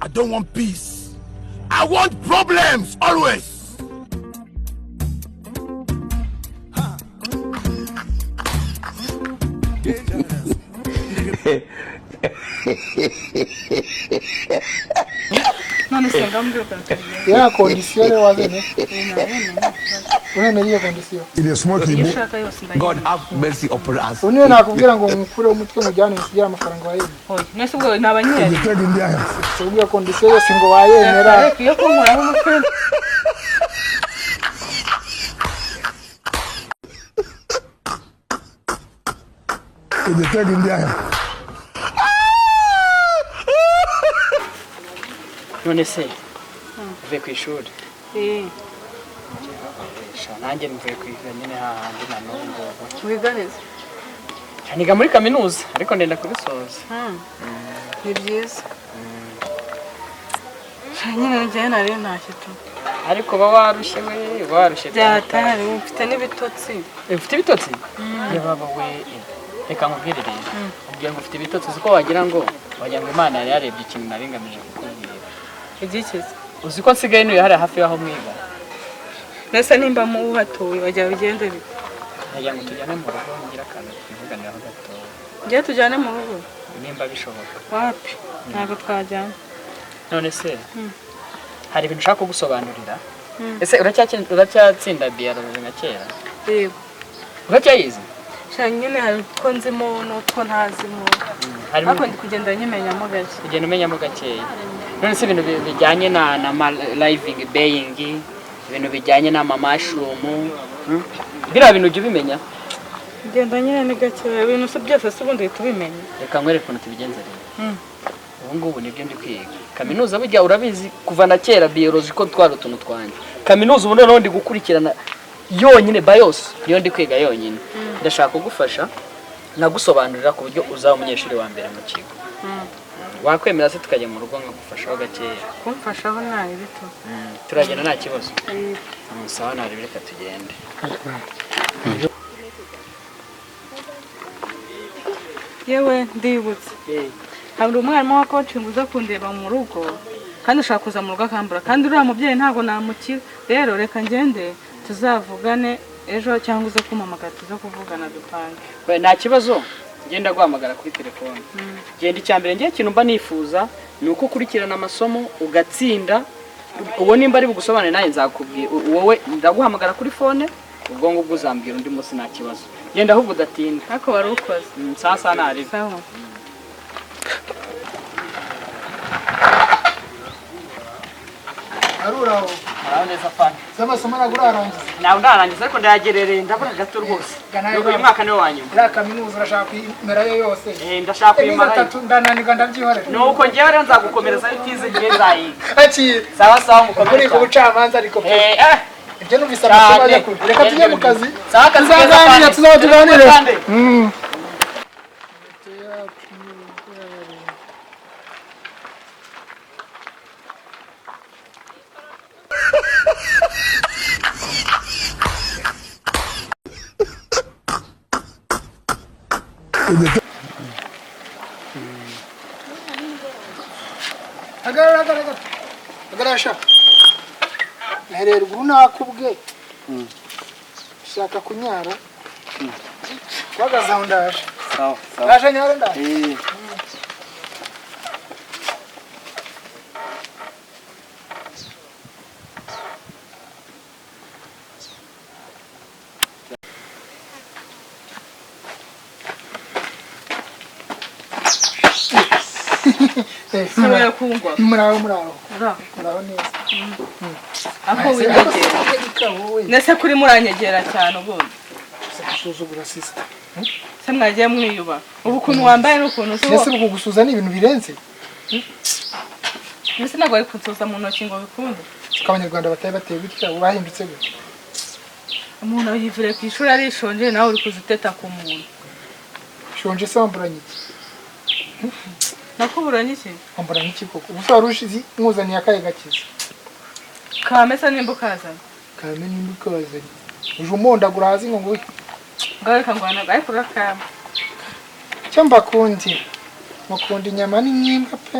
I don't want peace. I want problems always. None se ngambwira ukuntu tubigenza. Ya condition rero wazene. Nayemeye. Uremera iyo condition? Iyo ushaka yose ndayemera. Have mercy upon us. Ubu niyo nakubwira ngo nkukure umutwe mujyane ngusigire amafaranga wayemera? Oya, mwese ubwo ni abanyeri. Ubwo iyo condition yose ngo wayemera? Reka iyo kunkuraho umutwe. None se uvuye ku ishuri? Eh. Sha, nanjye mvuye kwiga nyine hahandi na n'ubu ngubu. Wiga neza? Sha, niga muri kaminuza ariko ndenda kubisoza. Ni byiza. Sha, nyine njyewe nari ntashye tu. Ariko uba warushye we, uba warushye. Byatari, mfite n'ibitotsi. Eh, ufite ibitotsi? Ya baba we, reka nkubwire rero. Ubwira ngo ufite ibitotsi, uzi ko wagira ngo Imana yari yarebye ikintu nari ngamije kukubwira. Igikiza. Uzi ko nsigaye ntuye hariya hafi y'aho mwiga? Mbese nimba muhatuye wajya ugende bite? Nagira ngo tujyane mu rugo ngire akantu twivuganiraho gatoya. Njyewe tujyane mu rugo? Nimba bishoboka. Wapi, ntabwo twajyana. None se hari ibintu ushaka kugusobanurira? Ese uracyatsinda biology nka kera? Yego. Uracyayizi? Sha, nyine hari utwo nzimo n'utwo ntazimo. Harimo. Ariko ndi kugenda nyimenyamo gake. Ugenda umenyamo gakeya. None se ibintu bijyanye na living being, ibintu bijyanye n'ama mushroom, Biriya bintu ujya ubimenya? Ngenda nyine ni gake, ibintu si byose se ubundi uhita ubimenya? Reka nkwereke ukuntu tubigenza rero. Ubu ngubu nibyo ndi kwiga kaminuza. Burya urabizi kuva na kera biology ko twari utuntu twanjye. Kaminuza ubu noneho ndi gukurikirana yonyine bios, niyo ndi kwiga yonyine. Ndashaka kugufasha nagusobanurira ku buryo uzaba umunyeshuri wa mbere mu kigo. Wakwemera se tukajya mu rugo nkagufashaho gakeya? Kumfashaho ntayo bito. Turagenda nta kibazo. Sawa, narebe, reka tugende. Yewe, ndibutse, hari umwarimu wa coaching uza kundeba mu rugo, kandi ushaka kuza mu rugo akambura, kandi uriya mubyeyi ntabwo namukira. Rero reka ngende, tuzavugane ejo cyangwa uze kumpamagara tuze kuvugana dupange. We, nta kibazo, ngenda guhamagara kuri telefone. Genda. Icya mbere ngiye ikintu mba nifuza ni uko ukurikirana amasomo ugatsinda. Uwo nimba ari bugusobanurire nawe nzakubwira. Wowe ndaguhamagara kuri phone, ubwo ngubwo uzambwira undi munsi, nta kibazo. Genda ahubwo udatinda. Ariko wari ukoze. Saa saa naribi. Sawa. Aruraho. Muraho neza, fana. Z'amasomo ntabwo urarangiza? Ntabwo ndarangiza ariko ndayagerereye, ndabona gato rwose. Gana. Uyu mwaka niwo wa nyuma. Iriya kaminuza urashaka kuyimerayo yose? Eh, ndashaka Imizi kuyimarayo. atatu ndananirwa, ndabyihorera. Nuko ngewe rero nzagukomereza utize, ngewe nzayiga. Akira. Sawa sawa, mukomere. Kuri ubucamanza ariko pe. Eh eh. Ibyo numvise amasomo ajya Cyane. kure. Reka tujye mu kazi. Sawa, akazi keza. Tuzaganira. Fane. Tuzaba tuganire. Fane. Hagarara, hagarara, hagarara sha. Nahereye ruguru nakubwe shaka kunyara uhagaze aho. Ndaje. Sawa sawa. Ndaje nyara, ndaje. Eh. Ushobora kungwa. Muraho, muraho. Uraho. Muraho neza. Aho winyegera Wowe. ndetse kuri muranyegera cyane ubundi. Gusuzugura sister. Se mwagiye mwiyuba ubu, ukuntu wambaye n'ukuntu uzi. Mbese ubu kugusuza ni ibintu birenze? Mbese ntabwo bari kunsuhuza mu ntoki ngo bikunde? Ko abanyarwanda batari bateye gutya, ubu bahindutse gutya. Umuntu yivuriye ku ishuri arishonje, nawe uri kuza uteta ku muntu. Shonje se wamburanye iki? Nakuburanye iki? Wamburanye iki koko? Ubu se wari ushize mwuzaniye akahe gakiza? Kamesa nimba ukazanye. Kame nimba ukazanye, uje umondagura hasi ngo nguhe. Ngaho reka ngwana, ariko urakama. Icyo mbakundira, mukunda inyama n'intimba pe.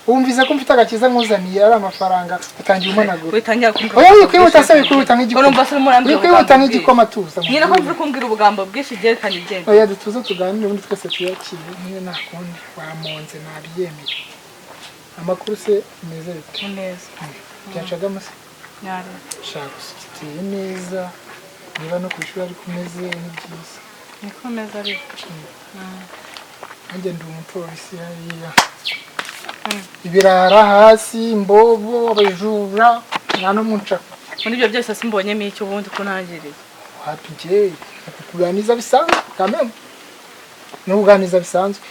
Wumvise ko mfite agakiza nkuzaniye ari amafaranga utangiye umanagura. Witangira kumbwira. Oya, wikwihuta se, wikwihuta nk'igikoma. Urumva se urimo urambwira Wikwihuta ubugambo nk'igikoma, tuza. Nyine ko mvura kumbwira ubugambo bwinshi byerekana igenda. Oya, dutuze tuganire ubundi twese tuyakire. Niyo nta kundi wamonze nabyemeye. Amakuru se meze bite? Ni neza. Byacagamo se? Nyari. Shaka gusa uteye neza, niba no ku ishuri ariko umeze ni byiza. Niko meza ariko. Nanjye ndi umupolisi hariya. Ibirara hasi, imbobo, abajura, nta n'umuca. Muri ibyo byose simbonyemo icyo ubundi ko ntangiriye. Wapi, njye kukuganiza bisanzwe kameme, no kuganiza bisanzwe.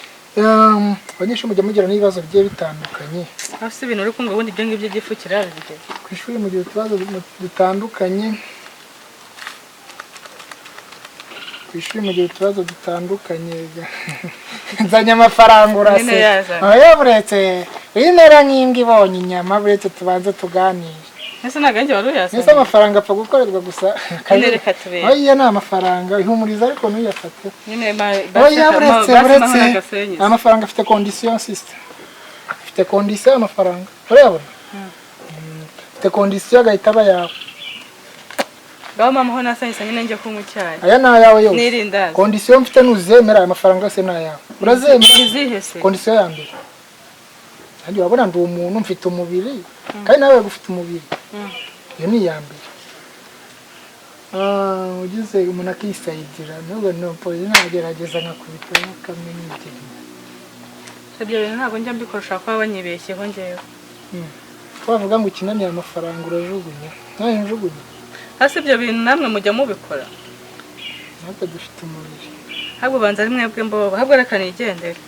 Abanyeshuri mujya mugira n'ibibazo bigiye bitandukanye. Aho si ibintu uri kumva ubundi ibyo ngibyo igifu kirabirya. Ku ishuri mugira utubazo dutandukanye. Ku ishuri mugira utubazo dutandukanye. Nzanye amafaranga Nyine uraseka. yazanye. Oya, buretse wimera nk'imbwa ibonye inyama, buretse tubanze tuganire. Ese ntabwo ari njye wari Ese uyazanye? amafaranga apfa gukorerwa gusa? Nyine reka turebe. Oya, ni amafaranga ihumuriza ariko ntuyafate. Nyine Oya, buretse buretse agasenyi. Amafaranga afite condition, sister, afite condition. Amafaranga urayabona, afite condition agahita aba ayawe. Ngaho mama ho nasanyisa nyine njye kunywa icyayi. Aya ni ayawe yose. N'irindazi. Condition mfite nuzemera, aya mafaranga yose ni ayawe. Urazemera? Izihe se? Condition ya mbere, nanjye urabona ndi umuntu mfite umubiri, kandi nawe ufite umubiri. Iyo ni iya mbere. Ah, ugize umuntu akisayidira nubwo no polisi nagerageza nkakubita kamwe nigenda. Ibyo bintu ntabwo njya mbikora, ushobora kuba banyibeshyeho njyewe. Wavuga ngo ukinaniye amafaranga urajugunya, nawe njugunya. Hasi ibyo bintu namwe mujya mubikora? Natwe dufite umubiri. Ahubwo banza ari mwebwe mbobo, ahubwo reka nigendere.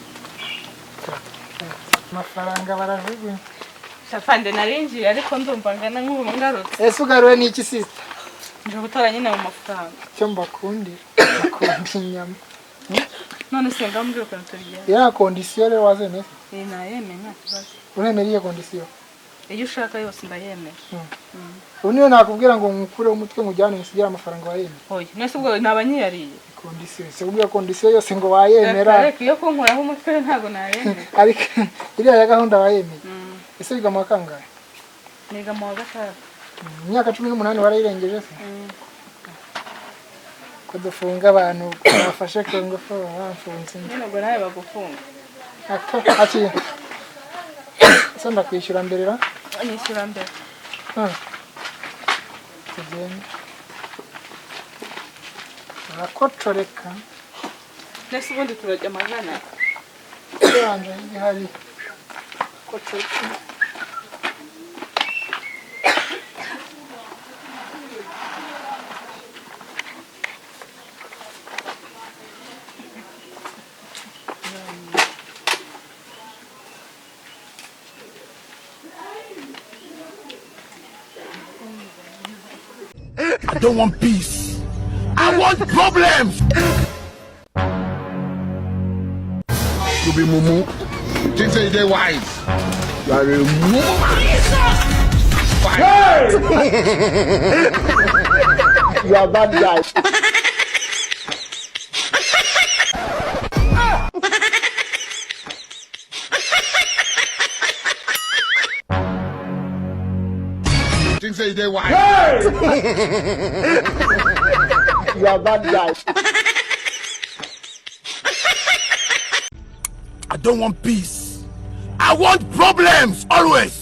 Amafaranga barajugunya. Shafande narinjiye ariko ndumva ngana nk'ubu ngarutse. Ese ugaruwe n'iki, sister? Nje gutora nyine mu mafaranga. Icyo mbakundira, bakunda inyama. None se ngaho mbwira ukuntu tubigenza. Ya condition rero wazemeye? Iyi nayemeye nta kibazo. Uremera iyo condition? Iyo ushaka yose ndayemera. Ubu niyo nakubwira ngo nkukureho umutwe ngujyane ngusigire amafaranga, wayemera? Oya, nese ubwo naba nyiyariye? Condition se, kubwira condition yose ngo wayemera? Reka, iyo kunkuraho umutwe ntabwo nayemera. Ariko iriya ya gahunda wayemeye? Ese wiga mu wa kangahe? Niga mu wa gatandatu. Imyaka 18 warayirengeje se? Ko dufunga abantu bafashe ku ngufu, bamfunze. Nyine ubwo nawe bagufunga. Ati ese ndakwishyura mbere ra? Nyishyura mbere. Ah. Tugende, urakocoreka. Nese ubundi turajya amagana? Yanje ihari kocoreka. I don't want peace. I want problems. You be mumu. Think say they wise. You are a mumu man. Hey! You are bad guy. Think say they wise. You are bad guy. I don't want peace. I want problems always.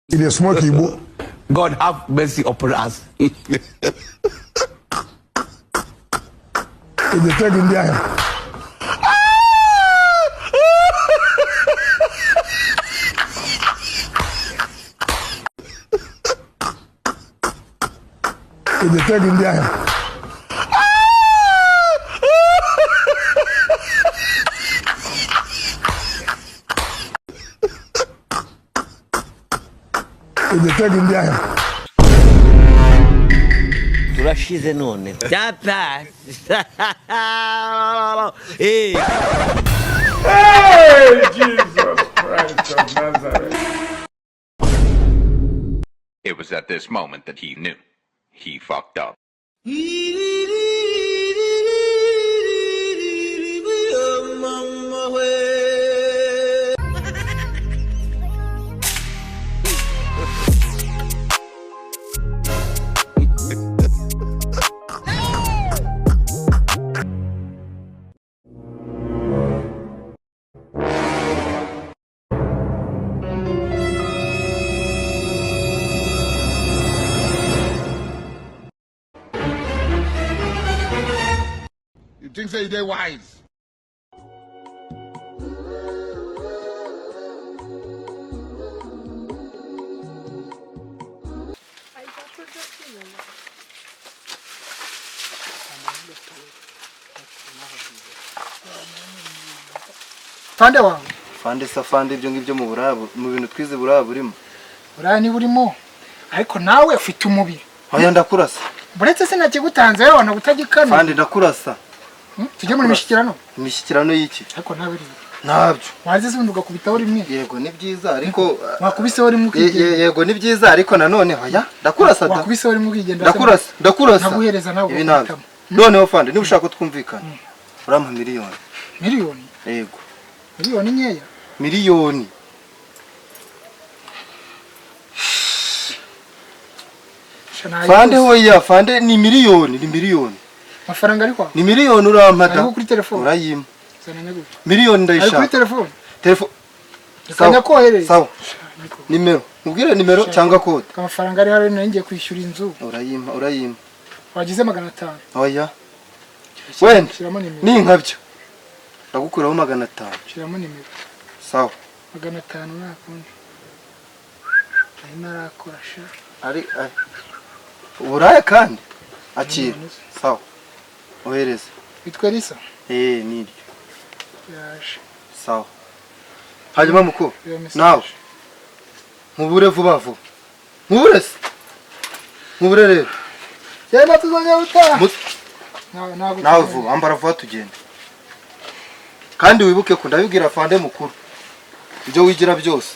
You dey smoke Igbo. God have mercy upon us. You dey take ndị ahịa. You dey take ndị ahịa. You dey take ndị ahịa. Turashize none. Tata. Eh. Hey, Jesus Christ of Nazareth. It was at this moment that he knew. He fucked up. You think say they wise? Fande wawe. Fande sa fande, ibyo ngibyo mu buraya, mu bintu twize, buraya burimo. Buriya niba urimo, ariko nawe ufite umubiri. Oya, ndakurasa. Buretse sinakigutanze yewe utagikana. Fande, ndakurasa. Tujye muri mishyikirano. Imishyikirano y'iki? Ariko nawe rero. Ntabyo. Waze se ubundi ugakubitaho rimwe. Yego, ni byiza, ariko Wakubiseho rimwe ukigenda. Yego, ni byiza, ariko nanone oya, ndakurasa da. Wakubiseho rimwe ukigenda. Ndakurasa, ndakurasa. Ntaguhereza nawe Ibi ntabyo. ugakubitamo. Noneho fande, niba ushaka ko twumvikana, urampa miliyoni. Miliyoni? Yego. Miliyoni nkeya. Miliyoni. Sha nayiguze. Fande, hoya fande, ni miliyoni, ni miliyoni. Amafaranga ariko Ni miliyoni urampa da. Ariho kuri telefone. Urayimpa. Zana nyagure. Miliyoni Ari kuri ndayishaka. telefone. Telefone. Reka nyakoherereze. Sawa, nimero, mubwire nimero cyangwa kode. Amafaranga ari hano, nari ngiye kwishyura inzu. Urayimpa, urayimpa. Wagize 500. Oya, wenda. Shyiramo nimero. Ni nkabyo ndagukuraho 500. Shyiramo nimero. Sawa. 500 nta kundi. Nari narakora sha. Ari uburaya kandi akira. Sawa, ohereze. Witwa Elisa? Eh, niryo. Yaje. Sawa, hanyuma mukuru, Iyo message. nawe nkubure vuba vuba, nkubure se, nkubure rero. Genda, tuzongera gutaha. Ntabwo Nawe tuzongera. vuba, ambara vuba tugende, kandi wibuke ko ndabibwira fande mukuru ibyo wigira byose.